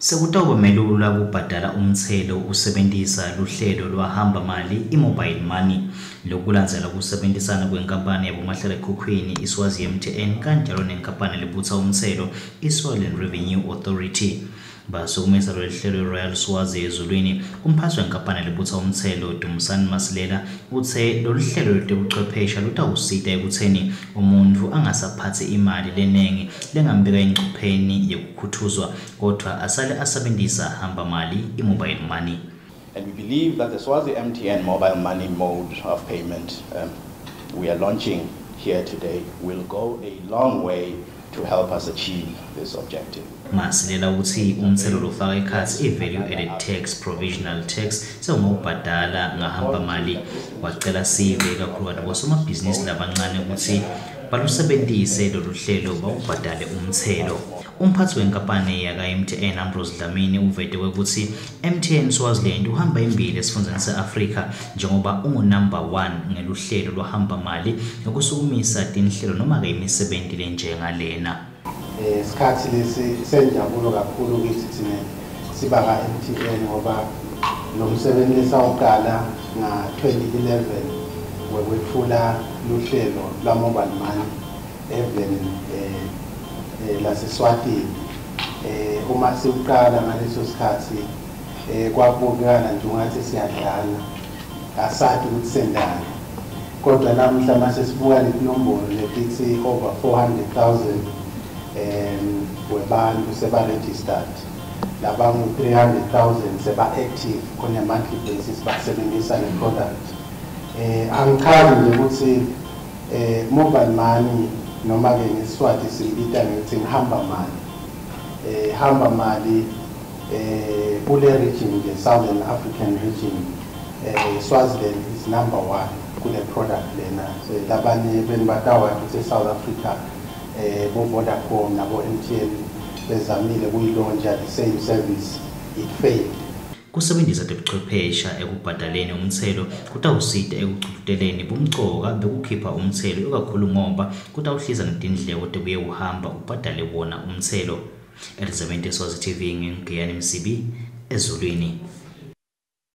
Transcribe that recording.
Sekutawuba melula kubhadala umtselo usebentisa luhlelo lwahamba mali i-mobile money. Lokulandzela kusebentisana kwenkampani yabomahlalekhukhwini iSwazi MTN kanjalo nenkampani lebutsa umtselo iSwaziland Revenue Authority. Basukumisa lolu hlelo iRoyal Swazi eZulwini. Umphathi wenkampani lebutsa umtselo Dumisani Masilela uthe lolu hlelo lwetebuchwephesha lutawusita ekutheni umuntfu angasaphatsi imali lenengi lengambeka engcupheni yekukhuthuzwa kodvwa asale asebentisa hamba mali i-mobile money. And we believe that the Swazi MTN mobile money mode of payment we are launching here today will go a long way to help us achieve this objective. Masilela utsi umtselo lofaka ekhatsi i-value added tax, provisional tax sewungawubhadala ngahamba mali. Wacela sive ikakhulukati bosomabhizinisi labancane kutsi balusebentise lolu hlelo bawubhadale umtselo. Umphathi wenkampani yaka-MTN Ambrose Dlamini uvete kwekutsi MTN Swaziland uhamba embili esifundzeni se-Afrika njengoba ungu-number 1 ngeluhlelo lwahamba mali ngekusukumisa tinhlelo noma-ke imisebenti lenjengalena. Isikhathi lesi senjabulo kakhulu kithi thina sibaka MTN ngoba lo msebenzi lesawuqala nga-2011 wekwetfula luhlelo lwa mobile money eveni laseSwatini. Uma siwuqala ngaleso sikhathi kwabukana nje ungathi siyadlala, asazi ukuthi sendani, kodwa namuhla mase sibuka letinombolo letithi over 400,000 webantu seba registered, labangu 300,000 seba active on a monthly basis basebenzisa le product. Angichazi nje ukuthi mobile money noma ke ngeSiswati sibita ngithi ngihamba mali, hamba mali kule region nje, Southern African region, Swaziland is number 1 kule product lena. Labanye beni batawati ukuthi South Africa bo Vodacom nabo MTN bezamile kuyilauncha the same service, it failed. Kusebenzisa tebuchwephesha ekubhadaleni umtselo kutawusita ekuchukuteleni bumcoka bekukhipha umtselo ikakhulu ngoba kutawuhlisa netindleko tekuye uhamba ubhadale wona umtselo. Elizabeth Swazi TV, ngingiyani Msibi, eZulwini.